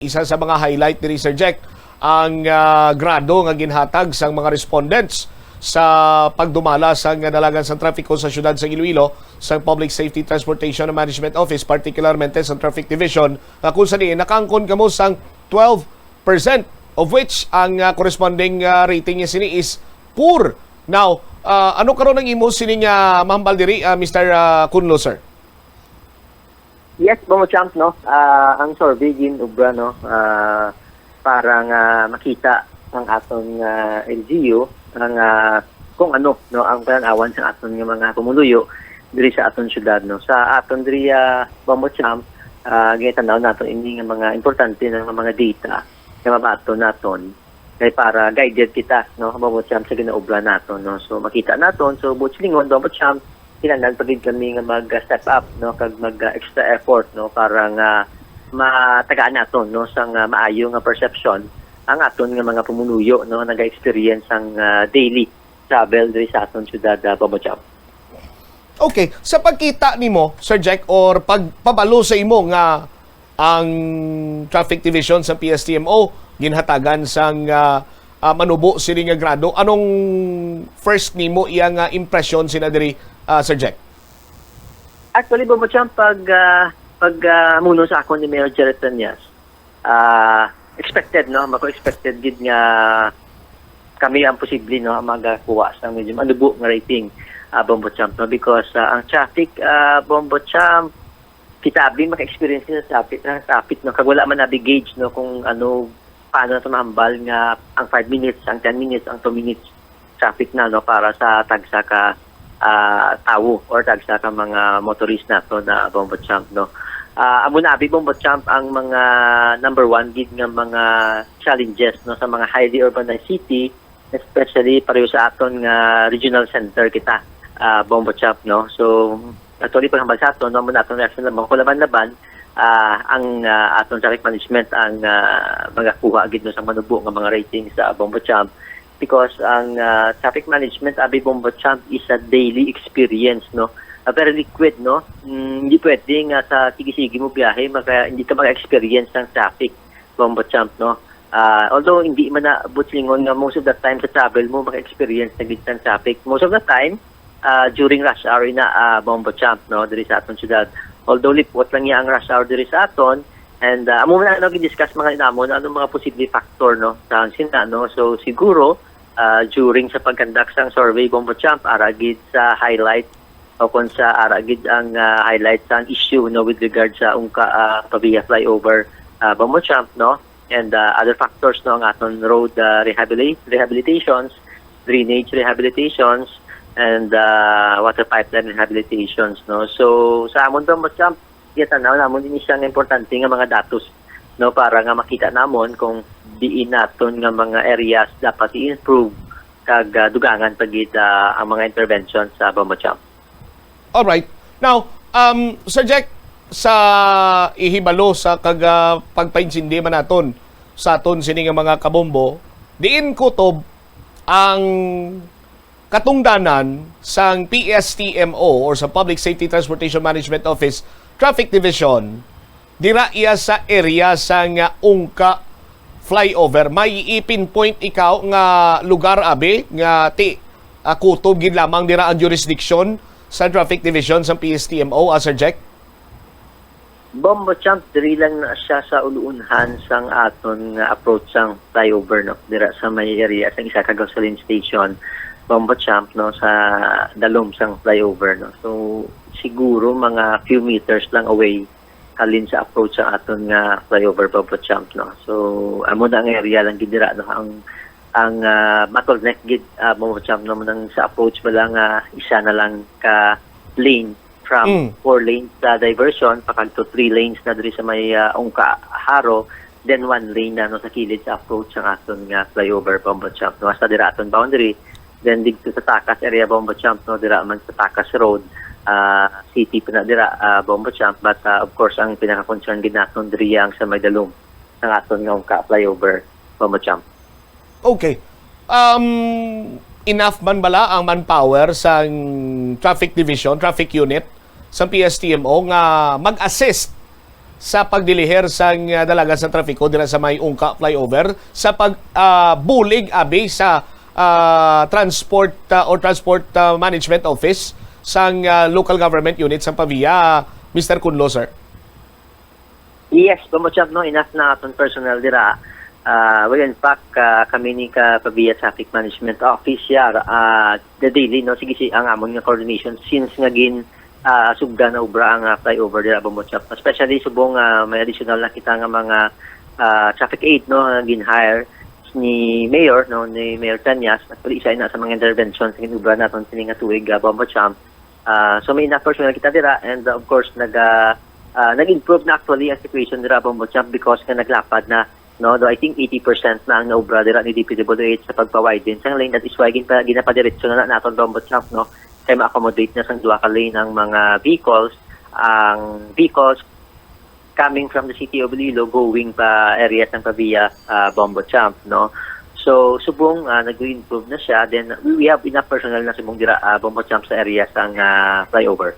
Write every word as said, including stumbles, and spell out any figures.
Isa sa mga highlight diri, Sir Jack, ang, ah, grado nga ginhatag sang mga respondents sa pagdumala sang dalagan sang trapiko sa siyudad sang Iloilo sang Public Safety Transportation Management Office, particularmente sa Traffic Division, nga kung sa diin nakaangkon kamo sang twelve percent, of which ang, ah, corresponding, ah, rating niya sini is poor. Now, ah, ano karon ang imo sining, ah, mahambal diri, ah, Mister, ah, Kunlo, sir? Yes, Bongo Champ, no? Ah, ang survey gin-ubra, no? Ah, para nga makita ang aton nga L G U, ang, ah, kung ano, no, ang pananawan sa aton nga mga pumuluyo diri sa aton syudad, no? Sa aton diri, ah, Bongo Champ, ah, ginatanaw naton ini nga mga importante na nga mga data nga mabaton naton kay para guided kita, no, Bongo Champ, sa ginaubra naton, no. So makita naton, so buot silingon, Bongo Champ, kinahanglan pa gid kami nga mag-step up, no, kag mag-extra effort, no, para nga matagaan naton, no, sang, ah, maayo nga perception ang aton nga mga pumuluyo, no, naga-experience sang, ah, daily travel diri sa aton syudad, ah, Bongo Champ. Okay, sa pagkita nimo, Sir Jack, or pagpabalo sa imo nga ang Traffic Division sa P S T M O ginhatagan sang, ah, ah, manubo sini nga grado, anong first nimo iya nga impresyon sina diri, ah, Sir Jack? Actually, Bongo Champ, pag, ah, pag, ah, muno sa akon ni Mayor Jerry Treñas, ah, expected, no? Mako expected gid nga kami ang posible, no, ang magakuha sa medyo manubo nga rating, ah, Bongo Champ, no? Because, ah, ang traffic, ah, Bongo Champ, kita abi maka-experience sa traffic, sa traffic, no? Kag wala man abi gauge, no, kung ano, paano nato mahambal nga ang five minutes, ang ten minutes, ang two minutes traffic na, no, para sa tagsa ka, ah, tawo or tagsa ka mga motorist nato na, Bongo Champ, no. Ah, amo na abi, Bongo Champ, ang mga number one gid nga mga challenges, no, sa mga highly urbanized city, especially pareho sa aton nga regional center kita, ah, Bongo Champ, no. So actually, paghambal sa aton, no, amo na aton reaction lang, kung laban-laban, ah, ang, ah, aton traffic management ang, ah, magakuha gid, no, sa manubo nga mga rating sa, Bongo Champ, because ang, ah, traffic management, abi, Bongo Champ, is a daily experience, no? Ah, very liquid, no? Mm, hindi pwede nga sa sige-sige mo biyahe, maka, hindi ka maka-experience ng traffic, Bongo Champ, no? Ah, although hindi man na buot silingon nga most of the time sa travel mo maka-experience na gid sang traffic. Most of the time, ah, during rush hour na, ah, Bongo Champ, no, diri sa aton syudad. Although lipot lang niya ang rush hour diri sa aton, and, ah, amo man na, ano, gidiscuss mga inamon, ano mga posible factor, no, sa sina, no. So siguro, ah, during sa pag-conduct sang survey, Bongo Champ, ara gid sa highlight o kung sa ara gid ang, ah, highlight sang issue, no, with regard sa Ungka, ah, Pavia flyover, ah, Bongo Champ, no, and, ah, other factors, no, ang aton road, ah, rehabilit-, rehabilitations, drainage rehabilitations, and, ah, water pipeline rehabilitations, no. So sa amon, Bongo Champ, gitanaw namon ini siya nga importante nga mga datos, no, para nga makita namon kung diin naton nga mga areas dapat i-improve kag, ah, dugangan pa gid, ah, ang mga intervention sa, Bongo Champ. Alright. Now, um, Sir Jack, sa ihibalo sa kag, ah, pagpaintindi man naton sa aton sini nga mga kabombo, diin kutob ang katungdanan sang P S T M O or sa Public Safety Transportation Management Office Traffic Division, dira iya sa area sang Ungka flyover. May i-pinpoint ikaw nga lugar, abi, nga ti, ah, kutob gid lamang dira ang jurisdiction sa Traffic Division sa P S T M O, ah, Sir Jack? Bongo Champ, diri lang na siya sa uluunhan sang aton nga approach sang flyover, no. Dira sa may area sang isa ka gasoline station, Bongo Champ, no, sa dalom sang flyover, no. So siguro mga few meters lang away halin sa approach sa aton nga flyover, Bongo Champ, no. So amo na ang area lang gid dira, no, ang ang, ah, bottleneck gid, ah, Bongo Champ, no, nang sa approach ba lang, ah, isa na lang ka lane from Mm. four lanes sa diversion pakadto three lanes na diri sa may, ah, Ungka Jaro, then one lane na, no, sa kilid sa approach sang aton nga flyover, Bongo Champ, no, hasta dira aton boundary. Then didto sa Takas area, Bongo Champ, no, dira man sa Takas Road, ah, city pa na dira, ah, Bongo Champ, but, ah, of course ang pinaka-concern gid naton diri ang sa may dalom sang aton nga Ungka flyover, Bongo Champ. Okay. Um, enough man bala ang manpower sang Traffic Division, Traffic Unit sa P S T M O nga mag-assist sa pagdiliher sang, ah, dalagan sa trapiko dira sa may Ungka flyover sa pag, ah, bulig abi sa, ah, transport, ah, or transport, ah, management office sang, ah, local government unit sa Pavia, Mister Kunlo, sir? Yes, Bombo Champ, no, enough na aton personnel dira. Ah, well, in fact, ah, kami ni ka Pavia Traffic Management Office, yeah, ah, the daily, no, sige si ang amon nga coordination since nga gin ah, sugda na obra ang ah, flyover dira, Bombo Champ. Especially subong ah, may additional na kita nga mga ah, traffic aid, no, nga gin-hire ni Mayor, no, ni Mayor Cañas. Actually, isa na sa mga interventions nga ginobra naton sini nga tuig, ah, Bombo Champ. Ah, so may enough personnel kita dira, and ah, of course nag ah, ah, nag-improve na actually ang situation dira, Bombo Champ, because nga naglapad na, no, do I think eighty percent na ang naobra dira ni D P W H sa pagpa-widen sang lane. That is why ginpa, ginapadiretso na, na naton, Bombo Champ, no, kay ma-accommodate na sang duha ka lane ang mga vehicles, ang vehicles coming from the city of Iloilo going pa area sang Pavia, ah, Bombo Champ, no. So subong ah, nag-improve na siya, then we, we have enough personnel na subong dira, ah, Bombo Champ, sa area sang ah, flyover.